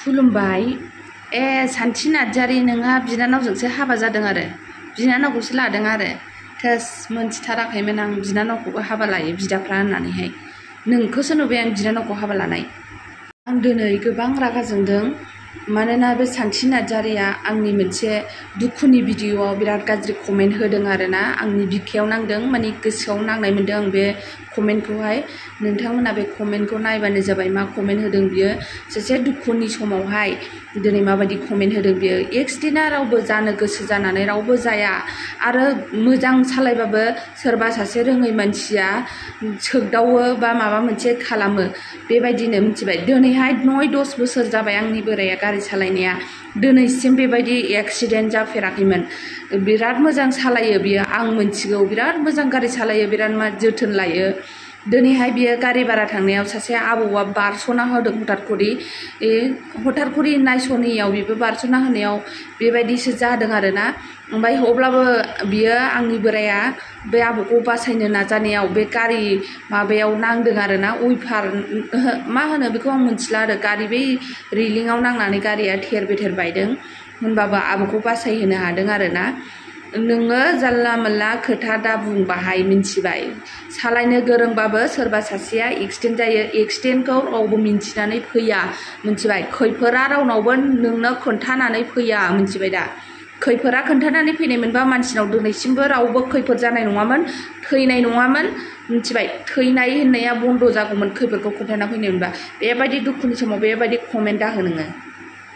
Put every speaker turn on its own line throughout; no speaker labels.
खुलुमबाय। सान्थि नार्जारि नोंहा बिनानावजोंसो हाबा जादों आरो बिनानावखौसो लादों आरो थोस मोनथिथाराखैमोन आं बिनानावखौबो हाबा लायो बिदाफ्रा होननानैहाय। नोंखौसो नुबाय आं बिनानावखौ हाबा लानाय। आं दिनै गोबां रागा जोंदों मानोना बे सान्थि नार्जारिया आंनि मोनसे दुखुनि भिडिअ'आव बिराद गाज्रि कमेन्ट होदों आरोना आंनि बिखायाव नांदों माने गोसोआव नांनाय मोन्दों आं बे कमेन्टखौहाय। नोंथांमोना बे कमेन्टखौ नायबानो जाबाय मा कमेन्ट होदों बियो। सासे दुखुनि समावहाय दिनै माबायदि कमेन्ट होदों बियो। एक्सिडेन्टआ रावबो जानो गोसो जानानै रावबो जाया आरो मोजां सालायबाबो सोरबा सासे रोङै मानसिया सोगदावो बा माबा मोनसे खालामो बेबायदिनो मिथिबाय। दिनैहाय 9-10 बोसोर जाबाय आंनि बोराया गारि सालायनाया दिनैसिम बेबायदि एक्सिडेन्ट जाफेराखैमोन। बिराद मोजां सालायो बियो आं मिथिगौ बिराद मोजां गारि सालायो बिराद जोथोन लायो। दिनैहाय बियो गारि भारा थांनायाव सासे आबौआ बारस'ना होदों हथारखरि नायस'नियाव बेबो बारस'ना होनायाव बेबायदिसो जादों आरोना। ओमफ्राय अब्लाबो बियो आंनि बोराया बे आबौखौ बासायनो नाजानायाव बे गारि माबायाव नांदों आरोना उइफार मा होनो बेखौ आं मिथिला आरो गारि बै रेलिंआव नांनानै गारिया थेर बेथेर बायदों होनबाबो आबौखौ बासायहोनो हादों आरोना। नोङो जानला मोनला खोथा दा बुं बाहाय मिन्थिबाय। सालायनो गोरोंबाबो सोरबा सासेया एक्सिडेन्ट जायो एक्सिडेन्टखौ रावबो मिन्थिनानै फैया मिन्थिबाय। खैफोदा रावनावबो नोंनो खोन्थानानै फैया मिन्थिबाय दा। खैफोदा खोन्थानानै फैनायमोनबा मानसिनाव दिनैसिमबो रावबो खैफोद जानाय नङामोन थैनाय नङामोन मिन्थिबाय। थैनाय होननाया बन्द जागौमोन खैफोदखौ खोन्थाना फैनायमोनबा। बेबायदि दुखुनि समाव बेबायदि कमेन्ट दाहो नोङो।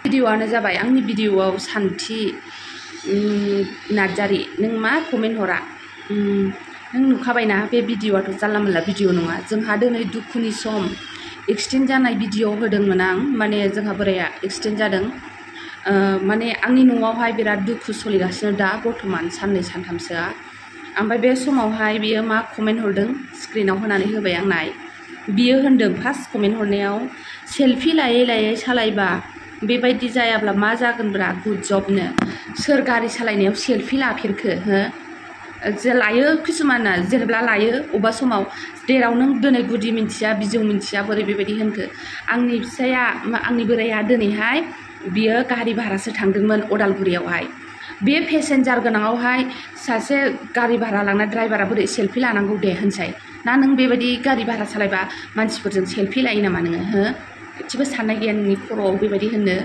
भिडिअ'आनो जाबाय आंनि भिडिअ'आव सान्थि नार्जारि नों मा कमेन्ट हरा नों नुखाबायना बे भिडिअ'आथ' जानला मोनला भिडिअ' नङा। जोंहा दिनै दुखुनि सम एक्सिडेन्ट जानाय भिडिअ' होदोंमोन आं माने जोंहा बोराया एक्सिडेन्ट जादों। माने आंनि न'आवहाय बिराद दुखु सोलिगासिनो दा बर्थमान साननै सानथामसोआ। ओमफ्राय बे समावहाय बियो मा कमेन्ट हरदों स्क्रिनाव होनानै होबाय आं नाय। बियो होनदों फार्स्ट कमेन्ट हरनायाव सेल्फि लायै लायै सालायबा बेबायदि जायाब्ला मा जागोनब्रा गुड जबनो। सोर गारि सालायनायाव सेल्फि लाफेरखो हो? जे लायो किसुमाना जेनेबा लायो अबेबा समाव जेराव नों दिनै गुदि मिन्थिया बिजौ मिन्थिया बोरै बेबायदि होनखो। आंनि फिसाया आंनि बोराया दिनैहाय बियो गारि भारासो थांदोंमोन अदालगुरियावहाय। बे पेसेन्जार गोनाङावहाय सासे गारि भारा लांना ड्राइभारा बोरै सेल्फि लानांगौ दे होनसाय ना नों बेबायदि गारि भारा सालायबा मानसिफोरजों सेल्फि लायो नामा नोङो हो? एसेबो साननाय गैया नोंनि खर'आव बेबायदि होननो।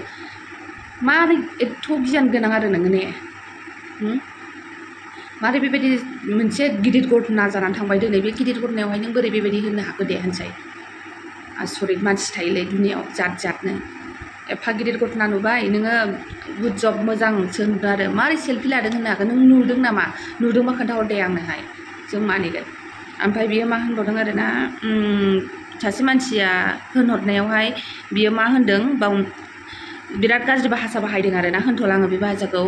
मारै एथ' गियान गोनां आरो नोङो ने? मारै बेबायदि मोनसे गिदिर घटना जानानै थांबाय दिनै बे गिदिर घटनायावहाय नों बोरै बेबायदि होननो हाखो दे होनसाय। आसरित मानसि थायोलै दुनियाव जात जातनो। एफा गिदिर घटना नुबाय नोङो गुड जब मोजांसो नुदों आरो मारै सेल्फि लादों होननो हागोन। नों नुदों नामा? नुदोंबा खोन्थाहर दे आंनोहाय जों मानिगोन। ओमफ्राय बियो मा होनबावदों आरोना सासे मानसिया होनहरनायावहाय बियो मा होनदों बाव बिराद गाज्रि भाषा बाहायदों आरोना होनथ'ला आङो बे भाषाखौ।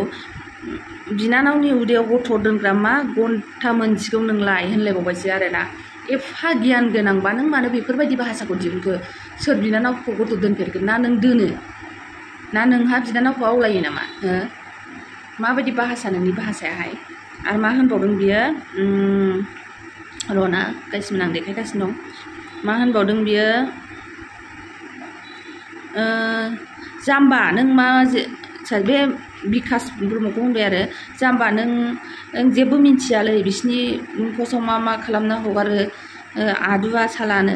बिनानावनि उदैयाव गथ' दोनग्रा मा घन्टा मोनसिगौ नोंलाय होनलायबावबायसो आरोना। एफा गियान गोनांबा नों मानो बेफोरबायदि भाषाखौ दिहुनखो? सोर बिनानावखौ गथ' दोनफेरगोन ना नों दोनो ना नोंहा बिनानावखौ आवलायो नामा हो? माबायदि भाषा नोंनि भाषायाहाय। आरो मा होनबावदों बियो र'ना गासिनो आं देखायगासिनो दं। मा होनबावदों बियो जाम्बा नों मा बे बिकास ब्रह्मखौ होनबाय आरो जाम्बा नों जेबो मिन्थियालै बिसिनि पस्टआव मा खालामना हगारो आदुवा सालानो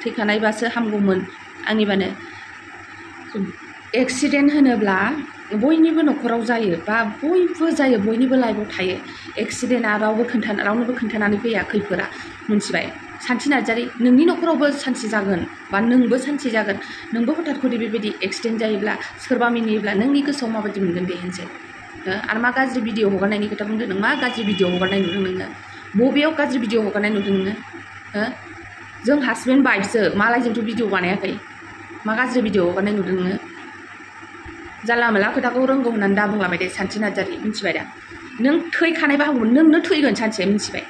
थैखानायबासो हामगौमोन आंनिबानो। एक्सिडेन्ट होनोब्ला बयनिबो न'खराव जायो बा बयबो जायो बयनिबो लाइफआव थायो। एक्सिडेन्टआ रावनोबो खोन्थानानै फैया खैफोदा मिन्थिबाय। सान्थि नार्जारि नोंनि न'खरावबो सानसे जागोन बा नोंबो सानसे जागोन। नोंबो हथारखरि बेबायदि एक्सिडेन्ट जायोब्ला सोरबा मिनियोब्ला नोंनि गोसोआव माबायदि मोनगोन दे होनसै। आरो मा गाज्रि भिडिअ हगारनायनि खोथा बुंदों नों? मा गाज्रि भिडिअ हगारनाय नुदों नोङो? बबेयाव गाज्रि भिडिअ हगारनाय नुदों नोङो हो? जों हासबेन्ड वाइफसो मालायजोंथ' भिडिअ बानायाखै। मा गाज्रि भिडिअ हगारनाय नुदों नोङो? जानला मोनला खोथाखौ रोंगौ होननानै दा बुंलाबाय दे सान्थि नार्जारि मिन्थिबाय दा। नों थैखानायबा हामगौमोन नोंनो थैगोन सानसे मिन्थिबाय।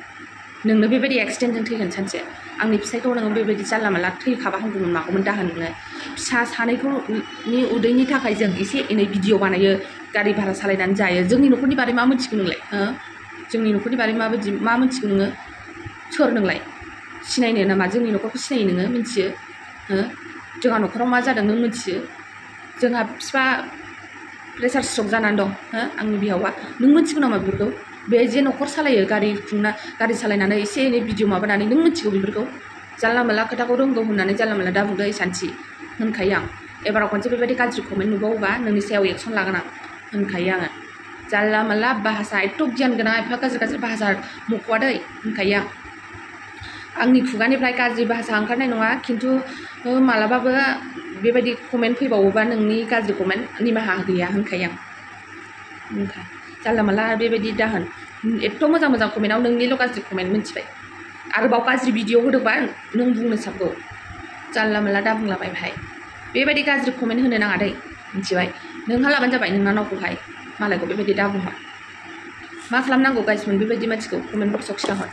नोंनो बेबायदि एक्सिडेन्टजों थैगोन सानसे। आंनि फिसायखौ नोङो बेबायदि जानला मोनला थैखाबा हामगौमोन मागौमोन दाहो नोङो। फिसा सानैखौनि उदैनि थाखाय जों एसे एनै भिडिअ बानायो गारि भारा सालायनानै जायो। जोंनि न'खरनि बारै मा मिन्थिगौ नोंलाय हो? जोंनि न'खरनि बारै माबायदि मा मिन्थिगौ नोङो? सोर नोंलाय? सिनायनो नामा? जोंनि न'खरखौ सिनायो नोङो मिन्थियो हो? जोंहा न'खराव मा जादों नों मिन्थियो जोंहा फिफा प्रेसार स्ट्रक जानानै दं हो आंनि बिहावा नों मिथिगौ नामा बेफोरखौ बे जे न'खर सालायो गारि सालायनानै एसे एनै भिडिअ माबानानै नों मिथिगौ बेफोरखौ जानला मोनला खोथाखौ रोंगौ होननानै जानला मोनला दाबुंदो सान्थि होनखायो आं एबाराव खनसे बेबायदि गाज्रि कमेन्ट नुबावोबा नोंनि सायाव एक्सन लागोन आं होनखायो आङो जानला मोनला भाषा एथ' गियान गोनां एफा गाज्रि भाषा मख'वा दै होनखायो आं आंनि खुगानिफ्राय गाज्रि भाषा ओंखारनाय नङा खिन्थु मालाबाबो बेबायदि कमेन्ट फैबावोबा नोंनि गाज्रि कमेन्ट निमाहा गैया होनखायो आं जानला मोनला बेबायदि दाहोन एथ' मोजां मोजां कमेन्टआव नोंनिल' गाज्रि कमेन्ट मिन्थिबाय आरोबाव गाज्रि भिडिअ होदोंबा नों बुंनो साबगौ जानला मोनला दा बुंलाबाय भाई बेबायदि गाज्रि कमेन्ट होनो नाङा दै मिथिबाय नोंहा लाबानो जाबाय नोंना नावखौहाय मालायखौ बेबायदि दा बुंहर मा खालामनांगौ गाइसमोन बेबायदि मानसिखौ कमेन्ट बक्सआव खिथाहर